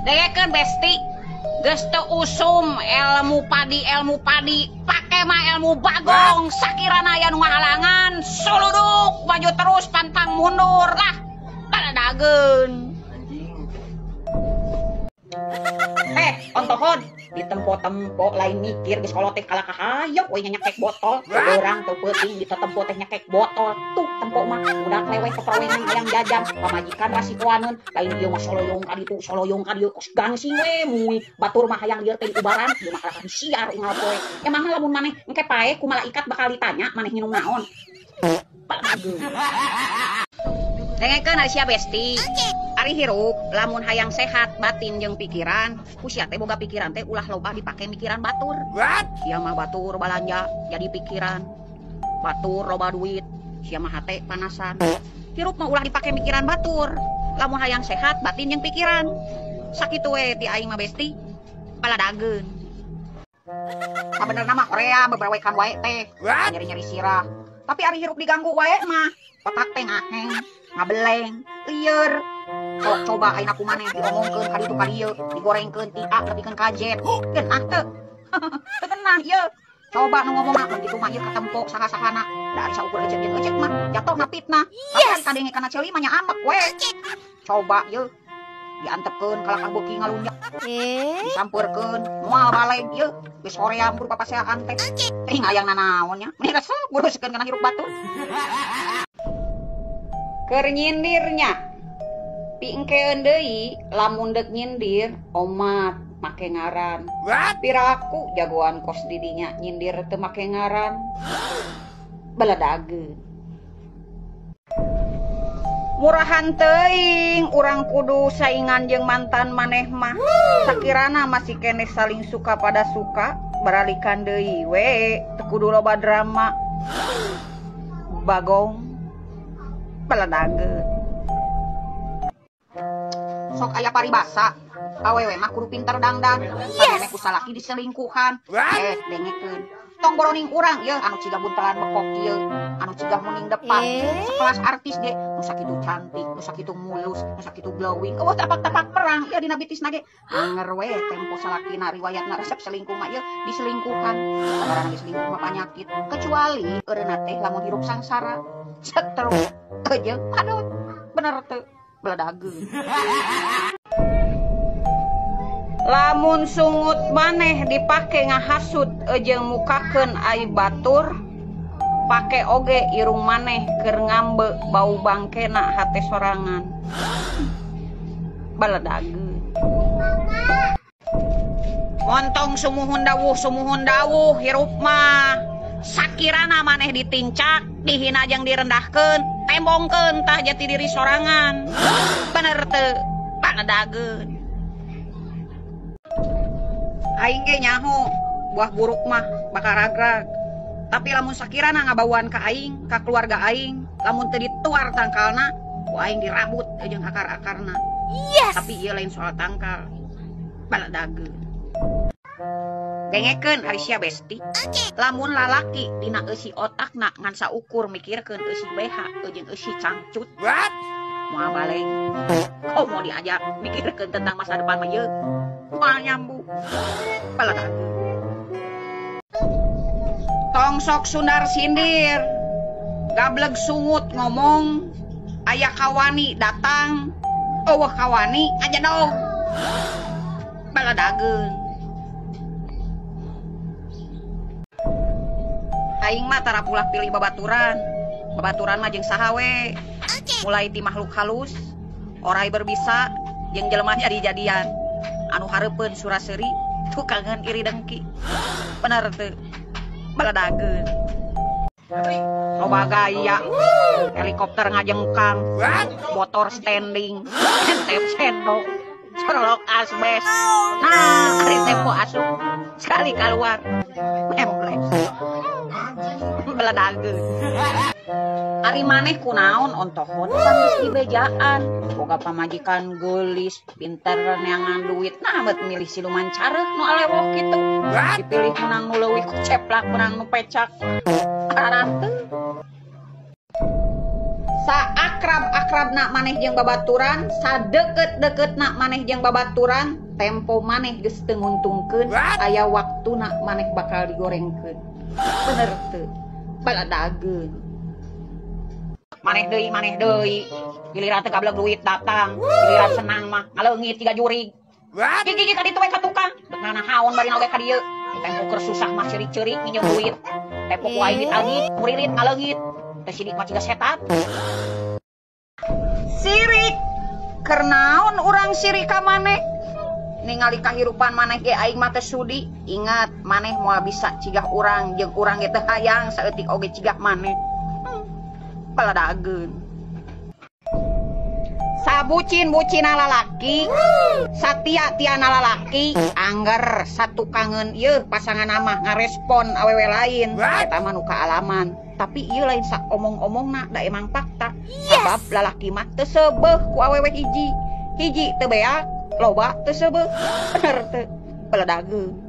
Dengekeun besti, geus teu usum ilmu padi pake mah ilmu bagong, sakirana aya nu ngahalangan suluduk maju terus pantang mundur lah baladageun. Ontohon ditempo-tempo lain mikir geus kolot teh kalah kahayok we nyekek botol urang teu peuting ditetempo teh nyekek botol tuh tempo mah budak leweh keprawenan hayang jajan pamajikan rasikoaneun lain ieu mah soloyong ka ditu soloyong ka dieu kos gangsing we mui batur mah hayang lieur teh diubaran ieu mah kalah disiar unggal poe. Emangna lamun maneh engke pae ku malaikat bakal ditanya maneh nginum naon. Balageun. Dengekeun ari sia besti. Ari hirup lamun hayang sehat batin jeung pikiran, ku sia teh boga pikiran teh ulah loba dipake mikiran batur. Sia mah batur balanja jadi pikiran. Batur loba duit, sia mah hate panasan. Hirup mah ulah dipake mikiran batur. Lamun hayang sehat batin jeung pikiran. Sakitu we ti aing mah besti. Baladageun. Sabenerna mah Korea bebrawekan wae teh, nyeri-nyeri sirah. Tapi ari hirup diganggu wae mah, otak teh ngaheng, ngabeleng, lieur. Sok coba ayeuna ku maneh diomongkeun ka ditu ka dieu, digorengkeun ti A nepikeun ka Z. Geunah teu? Teu geunah ieu. Coba nu ngomongna mun kitu mah ieu katempo saha-sahana. Da ari saukur ecek jeung ecek mah jatohna fitnah. Tapi ari kadenge kana ceuli mah nya amek we. Coba ieu diantepkeun kalakah beuki ngalunjak. Disampeurkeun moal baleg ieu geus hoream kudu papaseaan teh. Teuing hayang nanaon nya. Meni resep nguruskeun kana hirup batur. Keur nyindirnya pingkeun deui lamun deuk nyindir omat make ngaran. Piraku jagoan kos didinya nyindir teu make ngaran. Baladageun. Murahan teuing urang kudu saingan jeung mantan maneh mah. Sakirana masih keneh saling suka pada suka, baralikan deui we teu kudu loba drama. Bagong. Baladageun. Sok aya paribasa, awewe mah kudu pinter dangdan. Sameme ku salaki diselingkuhan. Dengekeun. Tong boroning urang yeuh anu ciga buntelan bekok ieu, anu ciga muning depan. Sekelas artis ge, nu sakitu cantik, nu sakitu mulus, nu sakitu glowing. Eueuh tapak-tapak perang ieu dina bitisna ge. Anger we tempo salakina riwayatna resep selingkuh mah ieu diselingkuhan. Sabarana diselingkuh mah panyakit, kecuali eureunna teh lamun hirup sangsara. Cek terus jeung padot. Bener teu? Baladageun. Lamun sungut maneh dipake ngahasut jeung mukakeun ai batur, pake oge irung maneh keur ngambe bau bangkena hate sorangan. Baladageun. Montong sumuhun dawuh hirup mah. Sakirana maneh ditincak, dihina jeung direndahkeun, tembongkeun tah jati diri sorangan. Bener teu? Baladageun. Aing ge nyaho buah buruk mah bakal ragrag. Tapi lamun sakirana ngabauan ka aing, ka keluarga aing, lamun teu dituar tangkalna, ku aing dirabut jeung akar-akarna. Yes. Tapi ieu lain soal tangkal. Baladageun. Dengekeun ari sia besti. Lamun lalaki dina eusi otakna ngan saukur mikirkeun eusi BH jeung eusi cangcut. Moal baleng. Komo diajak mikirkeun tentang masa depan mah ieu. Moal nyambu. Baladageun. Tong sok sundar sindir. Gableg sungut ngomong, aya kawani datang, eueuh kawani ngajedog. Baladageun. Aing mah tara pulah pilih babaturan. Babaturan mah jeung saha we. Mulai ti makhluk halus, orai berbisa, jeung jelema jadi-jadian. Anu hareupeun suraseuri, tukangeun iri dengki. Bener teu? Baladageun. Loba gaya, helikopter ngajengkang, motor standing, entep sendok, corolok asbes. Nah, ari tempo asup sekali keluar, membles. Baladageun. Ari maneh kunaon ontohon geus dibejaan, boga pamajikan geulis, pinter neangan duit, nah bet milih siluman careuh nu alewok kitu. Dipilih menang nu leuwih ku ceplak, menang nu pecak. Aranteu. Saakrab-akrabna maneh jeung babaturan, sadeket-deketna maneh jeung babaturan, tempo maneh geus teu nguntungkeun, aya waktuna maneh bakal digorengkeun. Bener teu? Baladageun. Maneh deui, giliran teu gablek duit datang, giliran senang mah ngaleungit jiga jurig. Gigi ka ditu we ka tukang, dek nanahaon bari oge ka dieu. Tempo keur susah mah ceurik-ceurik nginjeum duit. Tempo ku aing ditagih, murilit ngaleungit. Teh sidik mah ciga setan. Sirik. Keur naon urang sirik ka maneh? Ningali kahirupan maneh ge aing mah teu sudi. Ingat, maneh moal bisa cigah urang jeung urang ge teu hayang saeutik oge cigah maneh. Paladageun. Sabucin-bucina lalaki, satia-tiana lalaki, angger satukangeun ieu pasangan mah ngarespon awewe lain, eta mah nu kaalaman. Tapi ieu lain saomong-omongna, da emang fakta. Sabab lalaki mah teu seubeuh ku awewe hiji. Hiji teu beak, loba teu seubeuh. Bener teu? Baladageun.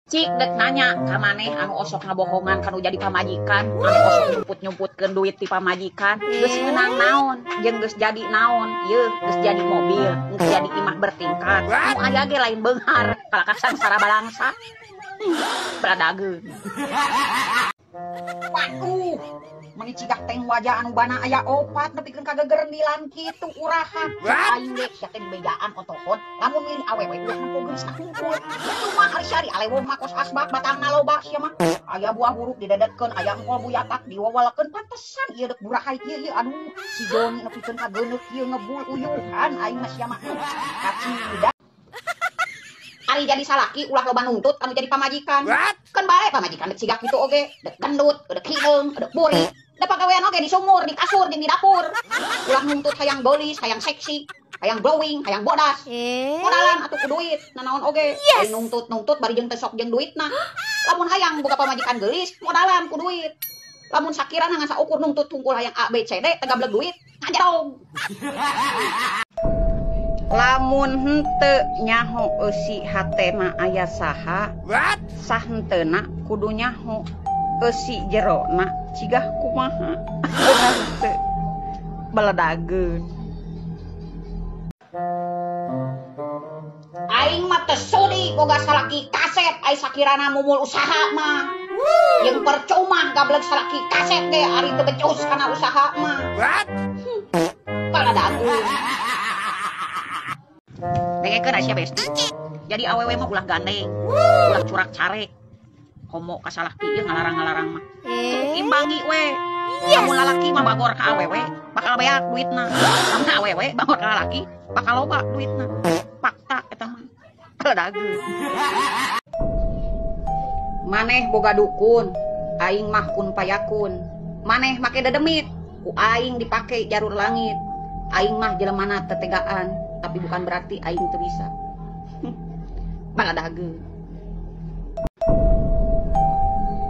Cik dek nanya ka maneh anu osok ngabohongan kanu jadi pamajikan, anu osok nyumput-nyumputkeun duit ti pamajikan, geus meunang naon, jeung geus jadi naon, yeuh geus jadi mobil, geus jadi imah bertingkat, nu aya ge lain beunghar, kalakah sangsara balangsa. Baladageun. Waduh, meni cigah teng wajah anu bana aya opat nepikeun kagegerendilan kitu urahan. Aing ge sia teh dibejaan otohon, lamun milih awewe ulah nempo geulis hungkul. Kitu mah ari syari alewong mah kos asbak batangna loba sia mah. Aya buah buruk didedetkeun, aya engkol buyatak diwawalekeun, pantesan ieu dek burahay ieu ieu aduh si Joni nepikeun kageuneuh ieu ngebul uyuhan aing mah sia mah. Kacida. Ari jadi salaki ulah loba nuntut anu jadi pamajikan. Keun bae pamajikan dek cigah kitu oge, dek gendut, dek hideung, dek burik. Da pagawean oge di sumur, di kasur, jeung di dapur. Ulah nuntut hayang geulis, hayang seksi, hayang glowing, hayang bodas. Modalan atuh ku duit, nanaon oge. Yes. Nuntut-nuntut bari jeung teu sok jeung duitna. Lamun hayang boga pamajikan geulis, modalan ku duit. Lamun sakirana ngan saukur nuntut tungkul hayang A B C D teu gablek duit, ngajarong. Lamun henteu nyaho eusi hatena aya saha, sah henteuna kudu nyaho eusi jerona cigah kumaha. Bener teu? Beledageun. Aing mah teu sudi boga salaki kasep ai sakirana mumul usaha mah. Jeung percuma gablek salaki kasep ge ari teu becus kana usaha mah. Beledageun. Dengekeun sia besti. Jadi awewe mah ulah gandeng, ulah curak carek. Komo ka salaki ieu ngalarang-ngalarang mah. Cukup imbangi we. Lamun lalaki mah bagor ka awewe, bakal beak duitna. Lamun awewe bagor ka lalaki, bakal loba duitna. Fakta eta mah. Beledageun. Maneh boga dukun, aing mah kun payakun. Maneh make dedemit, ku aing dipake jarur langit. Aing mah jelemana tetegaan, tapi bukan berarti aing teu bisa. Baladageun.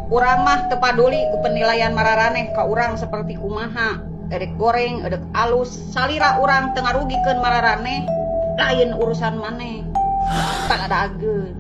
Urang mah teu paduli ku penilaian mararaneh ka urang seperti kumaha, edek goreng, edek alus, salira urang teu ngarugikeun mararaneh, lain urusan maneh. Baladageun.